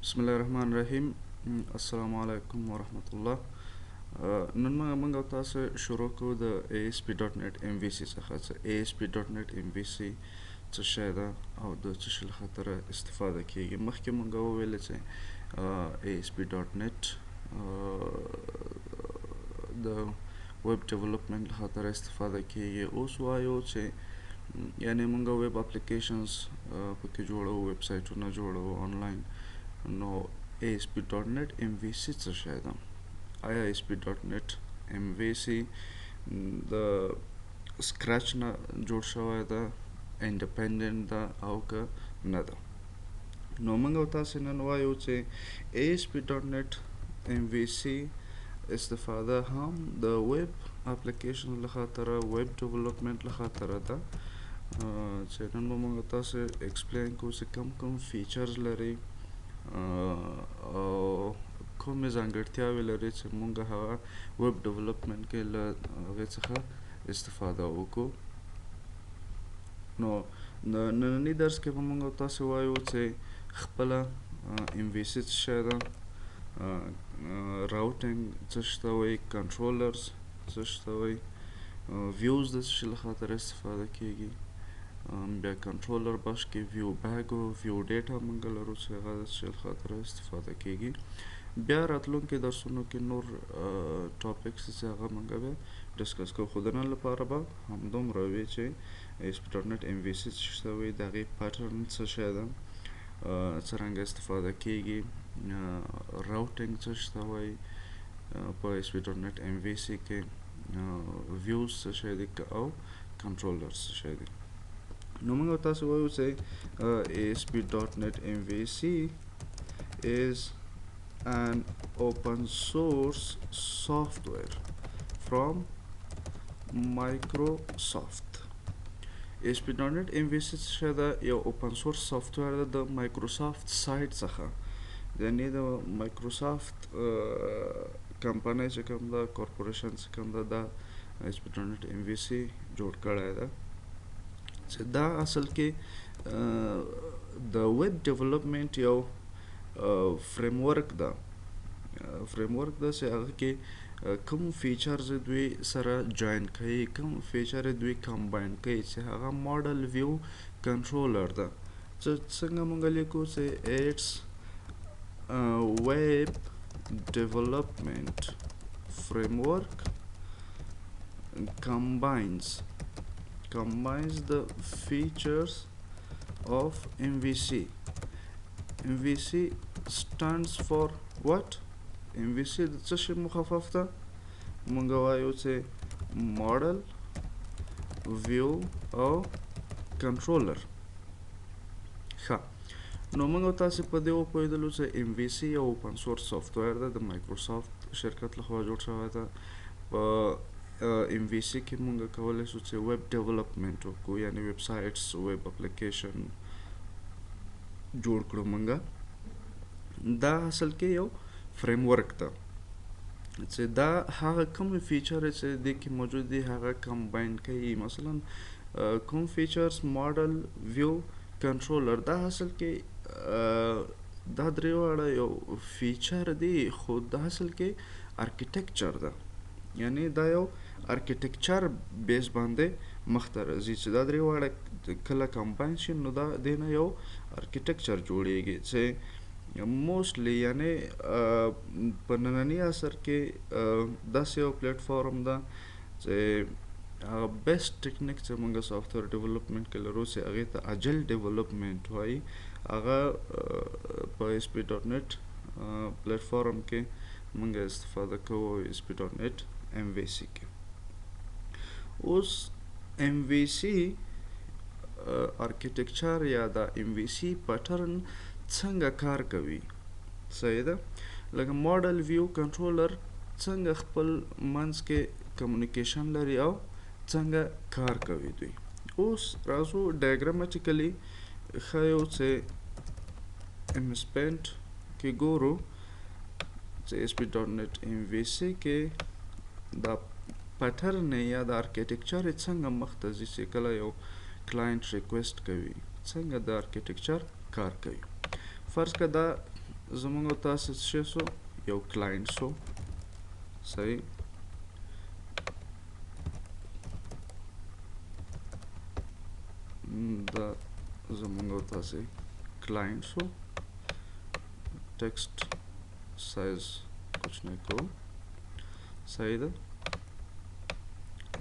بسم الله الرحمن الرحیم. السلام علیکم ورحمت الله. نن موږ او تاسو شروع کوو د ASP.NET MVC څخه، چې ASP.NET MVC څه شی ده او د څه شي له خاطره استفاده کیږي. مخکې موږ وویل چې ASP.NET د web development له خاطره استفاده کیږي. اوس وایو چې یعنی موږ web applications پکې جوړو، ویب سایټونه جوړو آنلاین. نو ASP.NET MVC څه شی ده؟ آیا ASP.NET MVC د scratch نه جوړ شوی ده، independent ده او که نه ده؟ نو موږ او تاسو نن وایو چې ASP.NET MVC استفاده هم د web application له خاطره، web development له خاطره ده، چې نن به موږ تاسو explain کوو چې کوم کوم features لري او کومې ځانګړتیاوې لري چې موږ هغه web development کې له هغې څخه استفاده وکړو. نو ننني درس کې به موږ تاسو وایو چې خپله MVC څه شی ده، routing څه شته وایي، controllers څه شته وایي، views د څه شي له خاطره استفاده کیږي، بیا کنټرولر بخش کې view bag او view data موږ لرو چې هغه د څه شي له خاطره استفاده کیږي. بیا راتلونکي درسونو کې نور topics چې هغه موږ بیا discuss کوو، خو د نن لپاره به همدومره وي چې ASP.NET MVC څه شی وي، د هغې pattern څه شی ده، څرنګه استفاده کیږي، routing څه شته وایي په ASP.NET MVC کې، views څه شی دي او controllers څه شی دي. نو موږ تاسو وایو چې ASP.NET MVC is an open source software from Microsoft. ASP.NET MVC څه ده؟ یو open source software ده د Microsoft side څخه، یعنی د Microsoft کمپنۍ چې کوم ده، corporation چې کوم ده، دا ASP.NET MVC جوړ کړی ده، چې دا اصل کې د web development یو framework ده، framework ده چې هغه کې کوم features دوی سره join کوي، کوم feature دوی combine کوي، چې هغه model، view، controller ده. چې څنګه مونږ لیکو چې it's web development framework combines the features of MVC. MVC stands for what? MVC د څه شي مخفف ده؟ مونږ وایو چې model، view او کنټرولر. ښه، نو موږ تاسو په دې وپوهېدلو چې MVC یو open source software ده، د مایکروسافت شرکت لخوا جوړ شوی ده. په MVC کې مونږ کولی شو چې web development وکړو، یعنی websites، web application جوړ کړو مونږ. دا اصل کې یو framework ده چې دا هغه کوم feature چې دې کې موجود دي هغه combine کوي. مثلا کوم features؟ model، view، controller. دا اصل کې دا درې واړه یو feature دی، خو دا اصل کې architecture ده، یعنی دا یو architecture base باندې مخته راځي، چې دا درې واړه کله combine شي نو دا دینه یو architecture جوړیږي، چې mostly یعنی په ننني عصر کې داسې یو پلیټفارم ده چې هغه best technique چې موږ software development کې لرو، چې هغې ته agile development وایي، هغه په ASP.NET platform کې موږ استفاده کوو، ASP.NET MVC کې. اوس MVC architecture یا د MVC pattern څنګه کار کوي؟ صحیح ده، لکه model، view، controller څنګه خپل منځ کې communication لري او څنګه کار کوي دوی؟ اوس راځو diagrammatically ښیو چې MS Paint کې ګورو چې ASP.NET MVC کې دا pattern یا د architecture څنګه مخته ځي، چې کله یو client request کوي څنګه د architecture کار کوي. فرض که دا زمونږ او تاسې څه شی سو؟ یو client سو. صحیح. دا زمونږ او تاسې client سو. text size کوچنی کوو. صحیح ده.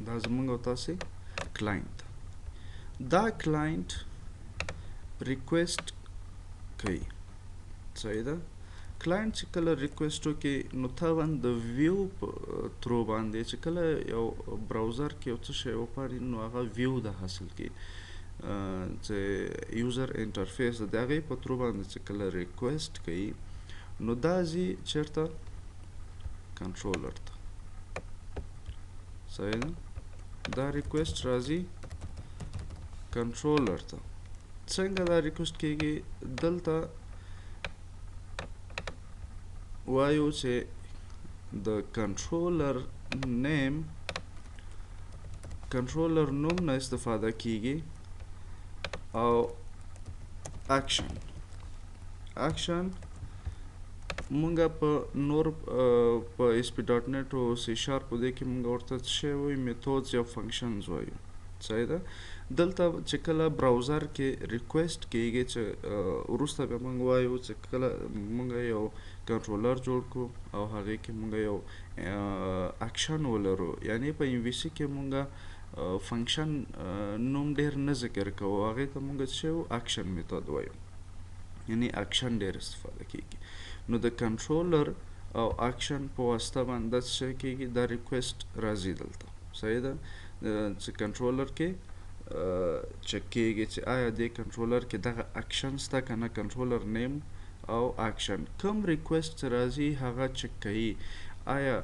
دا زمونږ او تاسې client ده. دا client request کوي. صحیح ده. client چې کله request وکړي نو طبعا د view په through باندې چې کله یو browser کې یو څه شی وپاري نو هغه view ده حاصل کوي چې user interface د هغې په through باندې چې کله request کوي نو دا ځي چېرته؟ کنټرولر ته. صحیح ده. دا request راځي کنټرولر ته. څنګه دا request کیږي؟ دلته وایو چې د controller name، controller نوم نه استفاده کیږي او action. action مونږه په نور په ASP.NET او C# په دې کې مونږ ورته څه شی وایو؟ methods یا functions وایو. صحیح ده. دلته چې کله browser کې request کیږي چې وروسته بیا مونږ وایو چې کله مونږ یو کنټرولر جوړ کړو او هغې کې مونږ یو اکشن ولرو، یعنی په MVC کې مونږ function نوم ډیر نه ذکر کوو، هغې ته مونږ څه شی وایو؟ action method وایو، یعنی اکشن ډیر استفاده کیږي. نو د کنټرولر او اکشن په واسطه باندې څه شی کیږي؟ دا request راځي دلته. صحیح ده. چې کنټرولر کې چک کیږي چې آیا دې کنټرولر کې دغه اکشن شته که نه. controller name او اکشن کوم request چې راځي هغه چک کوي آیا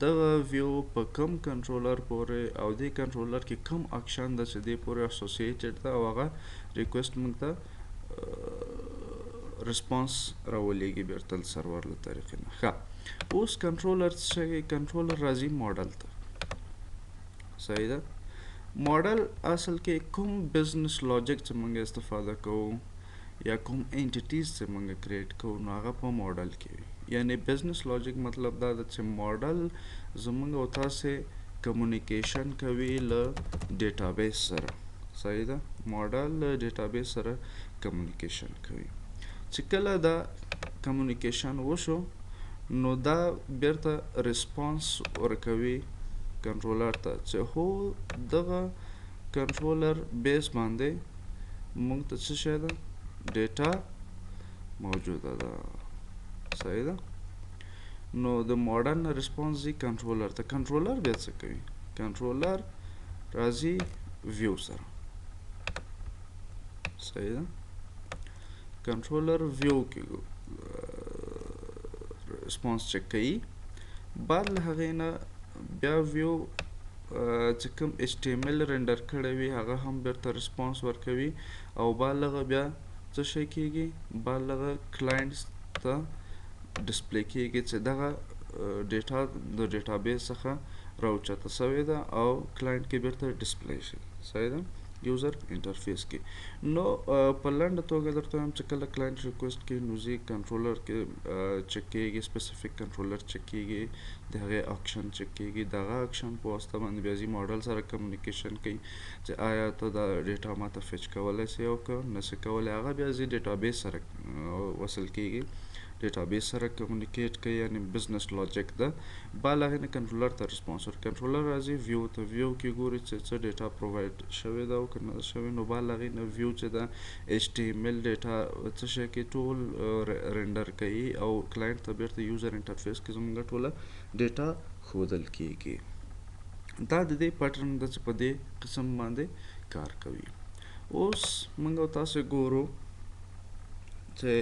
دغه view په کوم کنټرولر پورې او دې کنټرولر کې کوم اکشن ده چې دې پورې associated ده او هغه request موږ ته response راولېږي بیرته د سرور له طریقې نه. ښه، اوس کنټرولر څه شی کوي؟ کنټرولر راځي ماډل ته. صحیح ده. ماډل اصل کې کوم business logic چې موږ استفاده کوو یا کوم entities چې موږ create کوو نو هغه په ماډل کې وي. یعنی business logic مطلب دا ده چې ماډل زمونږ او تاسې communication کوي له database سره. صحیح ده. ماډل له database سره communication کوي. چې کله دا communication وشو نو دا بیرته response ورکوي کنټرولر ته چې هو دغه controller base باندې مونږ ته څه شی ده؟ data موجوده ده. صحیح ده. نو د ماډل نه response ځي کنټرولر ته. کنټرولر بیا څه کوي؟ کنټرولر راځي view سره. صحیح ده. controller view کې response چک کوي. بعد له هغې نه بیا view چې کوم HTML render کړی وي هغه هم بیرته response ورکوي او بعد له هغه بیا څه شی کیږي؟ بعد له هغه client ته display کیږي چې دغه data د database څخه راوچته شوې ده او client کې بیرته display شي. صحیح ده. user interface کې. نو په لنډه توګه درته وایم چې کله client request کوي نو ځي کنټرولر کې چک کیږي، specific controller چک کیږي، د هغې اکشن چک کیږي، دغه اکشن په واسطه باندې بیا ځي ماډل سره communication کوي چې آیا ته دا data ماته fetch کولی سې او که نه سې کولی. هغه بیا ځي database سره وصل کیږي، database سره communicate کوي، یعنی business logic ده. بعد له هغې نه کنټرولر ته response ورکوي. کنټرولر راځي view ته، view کې ګوري چې څه data provide شوې ده او که نه ده شوې. نو بعد له هغې نه view چې ده HTML data څه شی کې ټول render کوي او client ته بیرته user interface کې زمونږ ټوله data ښودل کیږي. دا د دې pattern ده چې په دې قسم باندې کار کوي. اوس موږ او تاسو ګورو چې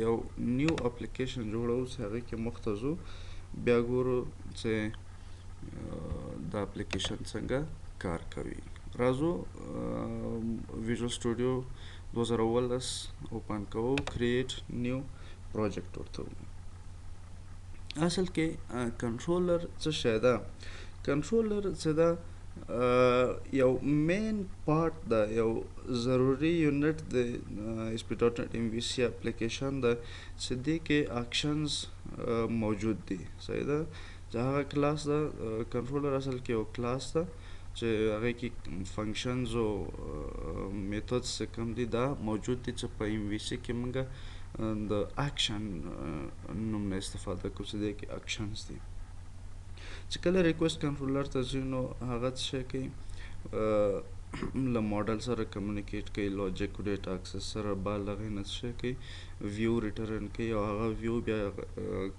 یو new application جوړو چې هغې کې مخته ځو، بیا ګورو چې دا اپلیکیشن څنګه کار کوي. راځو Visual Studio 2017 open کوو، create new project ورته وایو. اصل کې کنټرولر څه شی ده؟ کنټرولر څه ده؟ یو main part ده، یو ضروري unit د ایس پی ډاټ نیټ ام وی سی اپلیکیشن ده چې دې کې actions موجود دي. صحیح ده، چې هغه کلاس ده، کنټرولر اصل کې یو کلاس ده چې هغې کې functions او methods چې کوم دي دا موجود دي، چې په ام وی سی کې موږ د اکشن نوم نه استفاده کوو، چې دې کې actions دي. چې کله request controller ته ځي نو هغه څه شی کوي؟ له ماډل سره communicate کوي، logic او data access سره، بل هغې نه څه شی کوي؟ view return کوي، او هغه view بیا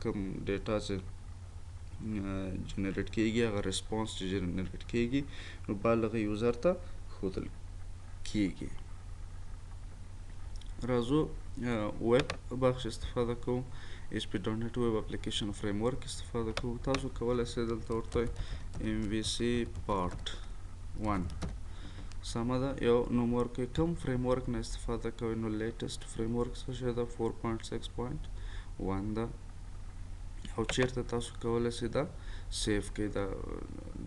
کوم data چې generate کیږي، هغه response چې generate کیږي، نو بل هغه user ته ښودل کیږي. راځو ویب بخش استفاده کوو، ایس پی ډاټ نیټ web application framework استفاده کوو. تاسو کولی شئ دلته ورته MVC part 1، سمه ده، یو نوم ورکړئ. کوم framework نه استفاده کوئ؟ نو latest framework څه شی ده؟ 4.6.1 ده. او چیرته تاسو کولی شئ دا save کړئ دا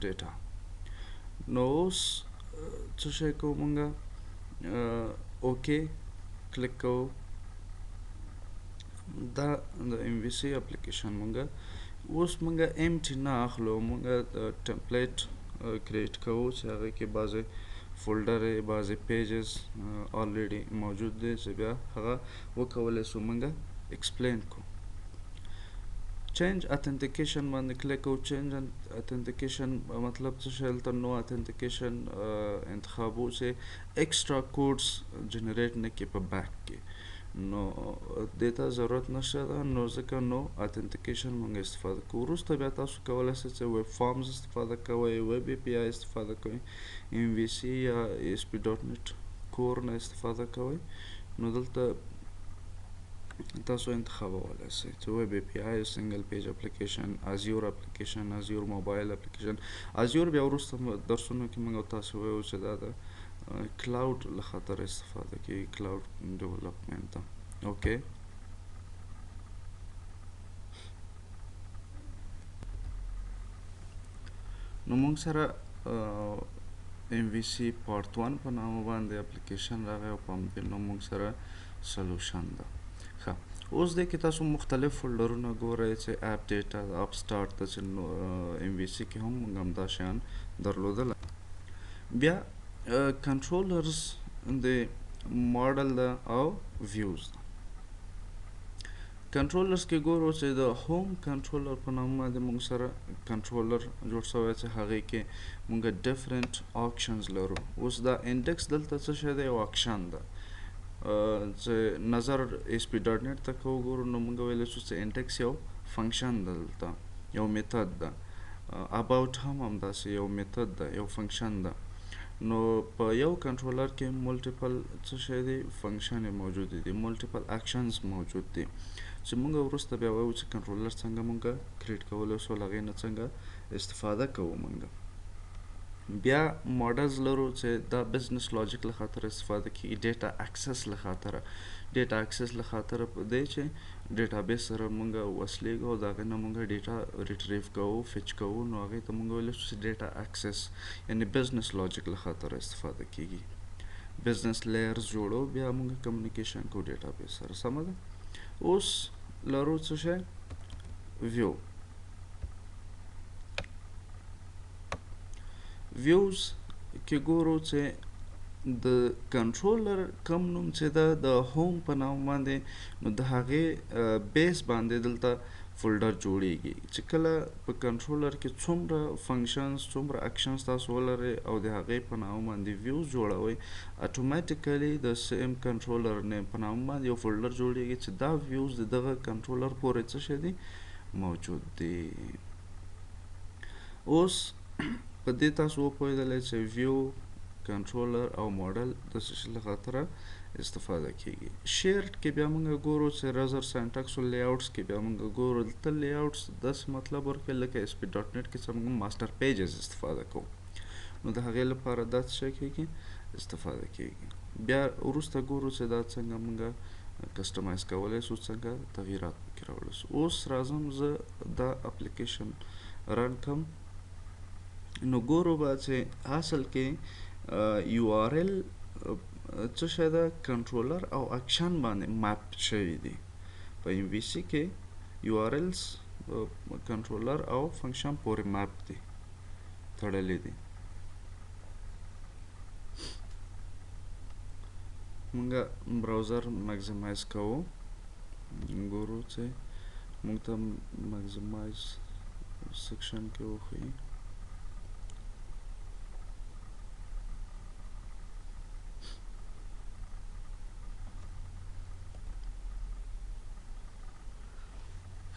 data؟ نو اوس څه شی کوو مونږ؟ okay click کوو. دا د ام وی سی اپلیکیشن مونږ اوس مونږ empty نه اخلو، مونږ template create کوو چې هغه کې بعضې folder، بعضې pages already موجود دي، چې بیا هغه وکولی سو مونږ explain کو. Change authentication باندې کلیک کوو. Change authentication مطلب څه شی؟ دلته no authentication انتخابو چې extra codes generate نه کړي په back کې، نو دې ته ضرورت نشته ده، نو ځکه no authentication مونږ استفاده کوو. وروسته بیا تاسو کولی شئ چې web forms استفاده کوئ، web API استفاده کوئ، ام وی سی یا ایس پی ډاټ نیټ کور نه استفاده کوئ. نو دلته تاسو انتخابولی شئ چې web API، single page application، Azure application، Azure mobile application. Azure بیا وروسته درسونو کې موږ تاسو وایو چې دا د cloud له خاطره استفاده کیږي، cloud development ته. okay، نو موږ سره ام وی سی part 1 په نامه باندې اپلیکیشن راغی او په همدې نوم موږ سره solution ده. ښه، اوس دې کې تاسو مختلف folder ونه ګورئ چې app data، app start ده، چې ام وی سی کې هم موږ همدا شیان درلودل. بیا controllers د ماډل ده او views ده. Controllers کې ګورو چې د home controller په نامه باندې موږ سره کنټرولر جوړ شوی چې هغې کې موږ different actions لرو. اوس دا index دلته څه شی دی؟ یو اکشن ده. چې نظر ایس پی ډاټ نیټ ته که وګورو نو موږ ویلی شو چې index یو function ده، دلته یو method ده. About هم همداسې یو method ده، یو function ده. نو په یو کنټرولر کې multiple څه شی دی؟ function موجود دي، multiple actions موجود دي، چې موږ وروسته بیا وایو چې کنټرولر څنګه موږ create کولی شو، له هغې نه څنګه استفاده کوو. موږ بیا models لرو چې دا business logic له خاطره استفاده کیږي، data access له خاطره. Data access له خاطره دی چې database سره مونږ وصلیږو او د هغې نه مونږ data retrieve کوو، fetch کوو، نو هغې ته مونږ ویلی شو چې data access، یعنی business logic له خاطره استفاده کیږي. Business layers جوړو، بیا مونږ communication کوو database سره. سمه ده. اوس لرو څه شی؟ View. Views کې ګورو چې د کنټرولر کم نوم چې ده د home په نام باندې، نو د هغې base باندې دلته folder جوړیږي، چې کله په کنټرولر کې څومره functions، څومره actions تاسو ولرئ او د هغې په نامه باندې views جوړوئ، automatically د same controller name په نامه باندې یو folder جوړیږي چې دا views د دغه کنټرولر پورې څه شی دي؟ موجود دي. اوس په دې تاسو وپوهېدلی چې view، controller او ماډل د څه شي له خاطره استفاده کیږي. Shared کې بیا موږ ګورو چې Razor syntax او layouts کې بیا موږ ګورو دلته layouts داسې مطلب ورکوي لکه ایس پی ډاټ نیټ کې چې موږ master pages استفاده کوو، نو د هغې لپاره دا څه شی کیږي؟ استفاده کیږي. بیا وروسته ګورو چې دا څنګه موږ customize کولی شو، څنګه تغیرات پکې راوړلی شو. اوس راځم زه دا اپلیکیشن run کوم. نو ګورو به چې اصل کې یو آر ال څه شی ده، کنټرولر او اکشن باندې map شوي دي. په ام وي سي کې یو آر ایلز کنټرولر او function پورې map دي، تړلي دي. مونږ browser maximize کوو، ګورو چې مونږ ته maximize section کې وښیي.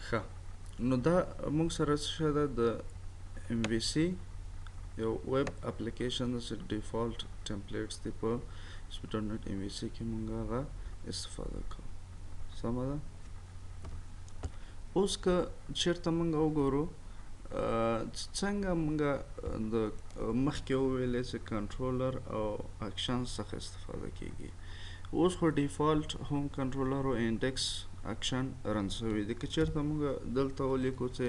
ښه، نو دا موږ سره څه شی ده؟ د ام وي سي یو web application ده چې default templates دی په ASP.NET MVC کې مونږ هغه استفاده کوو. سمه ده. اوس که چېرته مونږ وګورو څنګه مونږ د مخکې وویلې چې کنټرولر او اکشن څخه استفاده کیږي. اوس خو default home controller او index action run شوی دی. که چېرته مونږ دلته ولیکو چې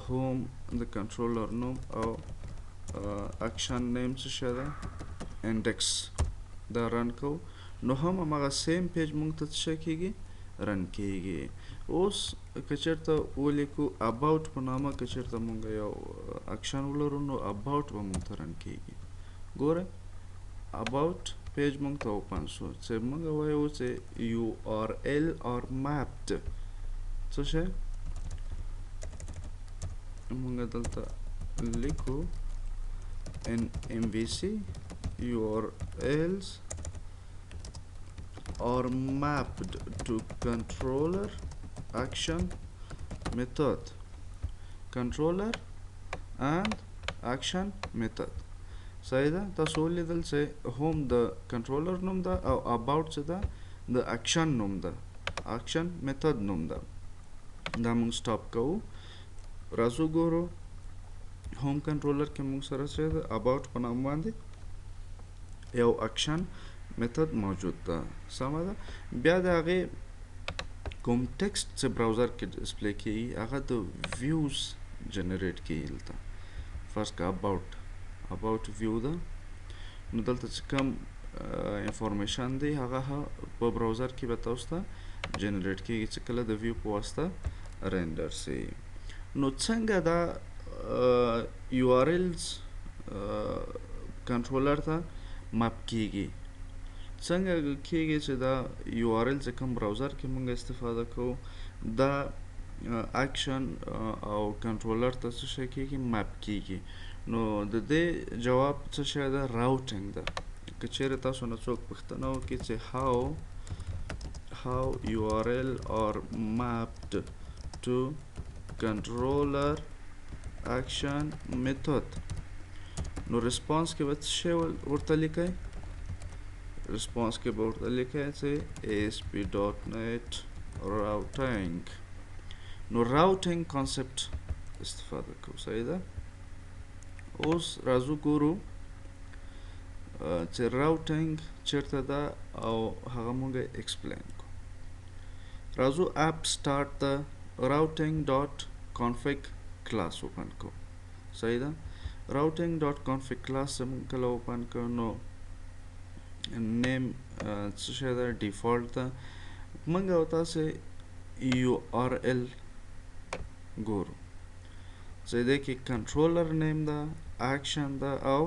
home د کنټرولر نوم او action name څه شی ده، index، دا run کوو، نو هم هماغه same page مونږ ته څه شی کیږي، run کیږي. اوس که چېرته ولیکو about په نامه، که چېرته مونږ یو اکشن ولرو، نو about به مونږ ته run کیږي. ګوره about page مونږ ته open شو چې مونږ وایو چې URL are mapped. څه شی مونږ دلته لیکو؟ In MVC URLs are mapped to controller action method, controller and action method. صحیح ده. تاسو ولیدل چې home د کنټرولر نوم ده او about چې ده د اکشن نوم ده، action method نوم ده. دا موږ stop کوو، راځو ګورو home controller کې موږ سره څه ده، about په نام باندې یو action method موجود ده. سمه ده. بیا د هغې کوم text چې browser کې display کیږي هغه د views generate کیږي. دلته فرض که about view ده، نو دلته چې کوم information دی هغه په browser کې به تاسو ته generate کیږي چې کله د view په واسطه render سي. نو څنګه دا URLs controller ته map کیږي؟ څنګه کیږي چې دا URL چې کوم browser کې مونږ استفاده کوو دا اکشن او کنټرولر ته څه شی کیږي، map کیږي؟ نو د دې جواب څه شی ده؟ routing ده. که چیرې تاسو نه څوک پوښتنه وکړي چې how URL are mapped to controller action method، نو response کې به څه شی ورته لیکئ؟ response کې به ورته لیکئ چې ASP.NET routing. نو routing concept استفاده کوو. صحیح ده. اوس راځو ګورو چې routing چېرته ده او هغه مونږ explain کوو. راځو app start ته routing dot config class open کوو. صحیح ده. routing dot config class چې مونږ کله open کړو نو name څه شی ده، default ده. مونږ او تاسې URL ګورو چې دې کې controller name ده، اکشن ده او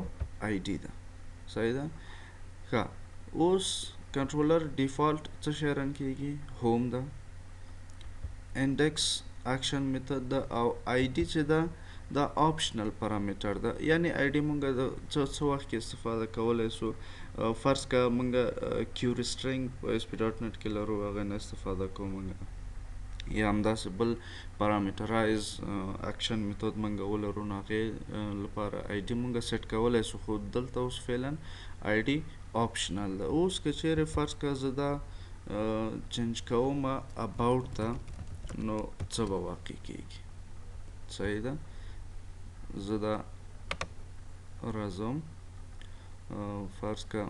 ID ده. صحیح ده. ښه، اوس controller default څه شی run کیږي؟ home ده، index action method ده او ID چې ده دا optional parameter ده. یعنی ID مونږ د څه څه وخت کې استفاده کولی سو. فرض که مونږ query string په ASP.NET کې لرو، هغه نه استفاده کوو مونږ، یا همداسې بل parameterize action method مونږ ولرو، نو هغې لپاره ID مونږ سیټ کولی سو. خو دلته اوس فعلا ID optional ده. اوس که چیرې فرض که زه دا change کوم about ته، نو څه به واقع کیږي؟ صحیح ده. زه دا راځم، فرض که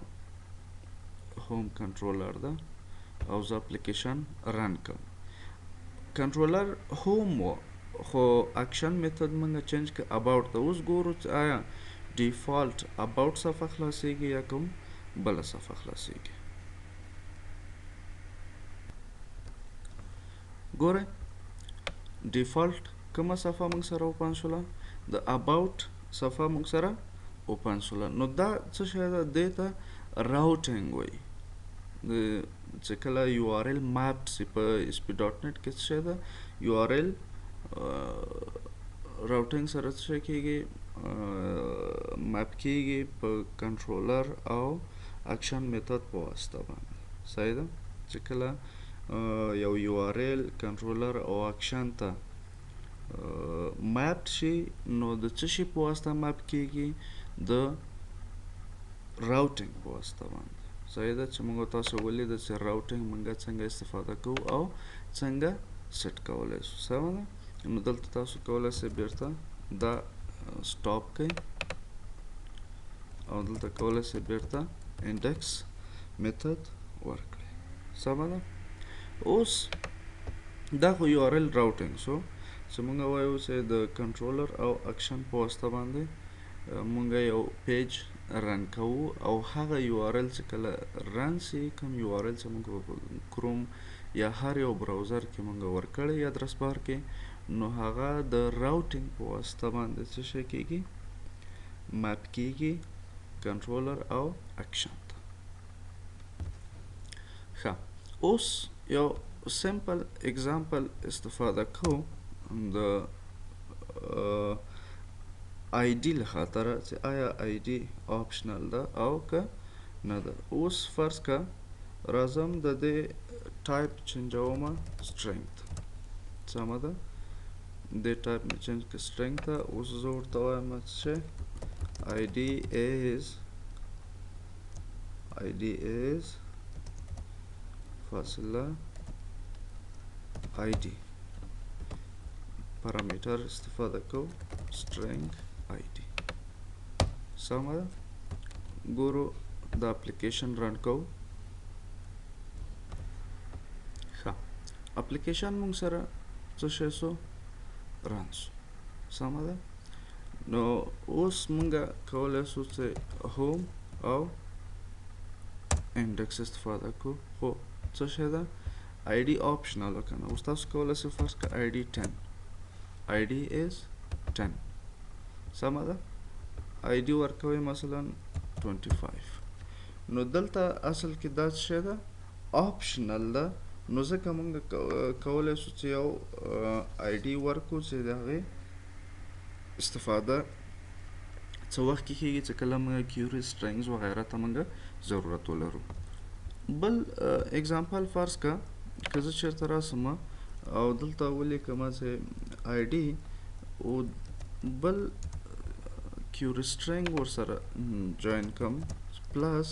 home controller ده او زه application run کوم. controller home و خو action method مونږ change ک about ته. اوس ګورو چې آیا default about صفحه خلاصیږي یا کوم بله صفحه خلاصیږي. ګورئ default کومه صفحه موږ سره open شوله؟ د about صفحه موږ سره open شوله. نو دا څه شی ده؟ دې ته routing وایي. چې کله URL map سي په ASP.NET کې څه شی ده؟ URL routing سره څه شی کیږي؟ map کیږي په کنټرولر او action method په واسطه باندې. صحیح ده؟ چې کله یو URL controller او اکشن ته map شي، نو د څه شي په واسطه map کیږي؟ د routing په واسطه باندې. صحیح ده؟ چې موږ تاسو ولیده چې routing موږ څنګه استفاده کوو او څنګه سیټ کولی شو. سمه ده؟ نو دلته تاسو کولی شئ بیرته دا stop کړئ او دلته کولی شئ بیرته index method ورکړئ. سمه ده؟ اوس دا خو URL routing شو چې موږ وایو چې د کنټرولر او اکشن په واسطه باندې موږ یو page run کوو، او هغه URL چې کله run سي، کوم URL چې موږ په کروم یا هر یو browser کې موږ ورکړی یا address bar کې، نو هغه د routing په واسطه باندې څه شی کیږي؟ map کیږي کنټرولر او اکشن ته. ښه، اوس یو simple example استفاده کوو د ID له خاطره چې آیا ID optional ده او که نه ده. اوس فرض که راځم د دې type change وم string ته. سمه ده؟ دې ټایپ مې change که string ته. اوس زه ورته وایم چې ID is فاصله ID، parameter استفاده کو string ID. سمه ده؟ ګورو د application run کو. ښه، اپلیکیشن مونږ سره څه شی سو؟ run سو. سمه ده؟ نو اوس مونږ کولی سو چې home او index استفاده کو، خو څه شی ده؟ ID optional که نه؟ اوس تاسو کولی سئ فرض که ID 10، ID is 10. سمه ده؟ ID ورکوئ مثلا 25. نو دلته اصل کې دا څه شی ده؟ optional ده. نو ځکه مونږ کولی شو چې یو ID ورکړو چې د هغې استفاده څه وخت کې کیږي چې کله موږ query strings وغیره ته موږ ضرورت ولرو. بل example، فرض که که زه چېرته راسم او دلته ولیکم چې ID او بل query string ورسره join کم، plus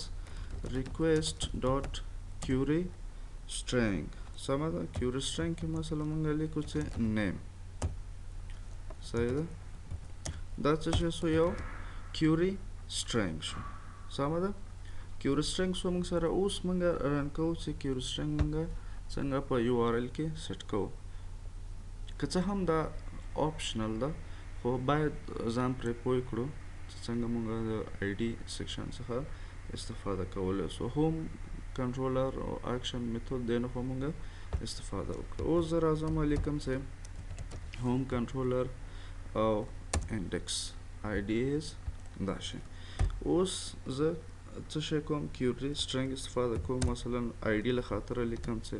request dot query string. سمه ده؟ query string کې مثلا موږ لیکو چې name. صحیح ده؟ دا څه شی سو؟ یو query string شو. سمه ده؟ query string سو موږ سره. اوس موږ run کوو چې query string موږ څنګه په URL کې سیټ کوو. که څه هم دا optional ده، خو باید ځان پرې پوه کړو چې څنګه موږ د ID section څخه استفاده کولی سو. home controller او action method دی، نو خو موږ استفاده وکړو. اوس زه راځم لیکم چې home controller او index ID is دا شی. اوس زه څه شی کوم؟ query string استفاده کوم. مثلا ID له خاطره لیکم چې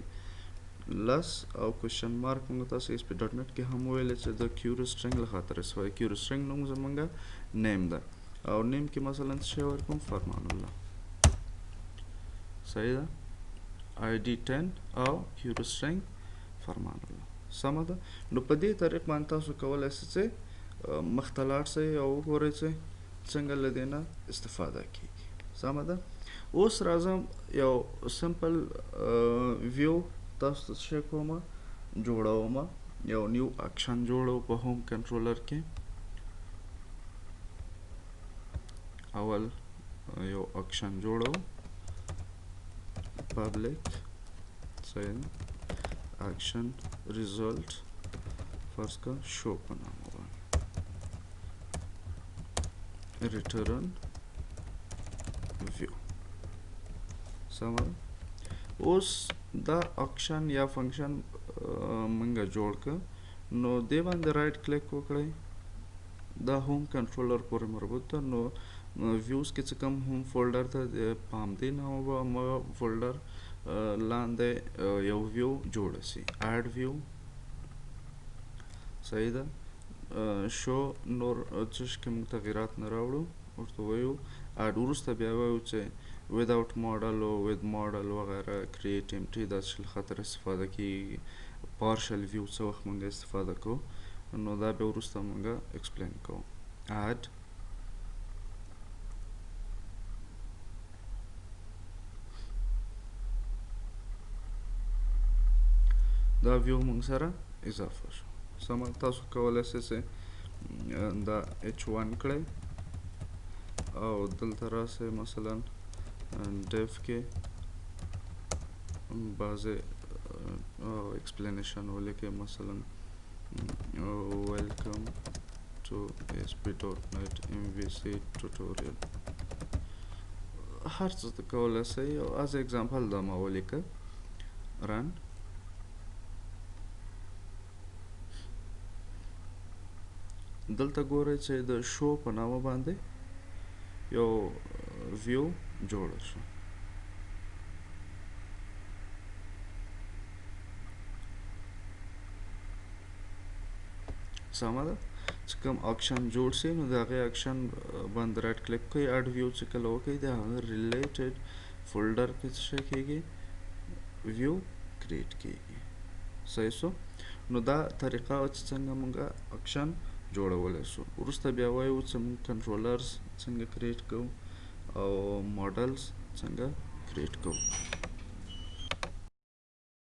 لس او question mark. موږ تاسو ASP.NET کې هم ویل چې د query string له خاطره استفاده. query string نوم زمونږ name ده، او name کې مثلا څه شی ورکوم؟ فرمان الله. صحیح ده؟ ID 10 او query string فرمان الله. سمه ده؟ نو په دې طریق باندې تاسو کولی شئ چې مخته لاړ شئ او وګورئ چې څنګه له دې نه استفاده کیږي. سمه ده؟ اوس راځم یو simple view تاسو ته څه کوم جوړوم، یو new action جوړو په home controller کې. اول یو اکشن جوړو، public صحیح action result. فرض که شو په نامه باندې return view. سمه ده. اوس دا اکشن یا function مونږ جوړ که، نو دې باندې right click وکړئ. دا home controller پورې مربوط ده، نو views کې څه کوم home folder ته په همدې نامه به همغه folder لاندې یو view جوړه سي. Add view، صحیح ده. شو نور څه شي کې موږ تغیرات نه راوړو، ورته وایو add. وروسته بیا وایو چې without model او with model وغیره، create empty، دا څه خاطر استفاده کیږي. Partial view څه وخت موږ استفاده کوو، نو دا بیا وروسته موږ explain کوو. Add دا view موږ سره اضافه شو. سمه، تاسو کولی شئ چې دا h1 کړئ او دلته راسئ، مثلا div کې بعضې explanation ولیکئ، مثلا welcome to ASP.NET MVC tutorial. هر څه ته کولی شئ. او as example دا ما ولیکه. Run. دلته ګورئ چې د شو په نامه باندې یو view جوړه شو. سمه ده. چې کوم اکشن جوړ سي، نو د هغې اکشن باندې right click کوئ، add view چې کله وکړئ، د هغه related folder کې څه شی کیږي؟ View create کیږي. صحیح سو. نو دا طریقه وه چې څنګه موږ اکشن جوړولی سو. وروسته بیا وایو چې موږ controllers څنګه create کوو او models څنګه create کوو.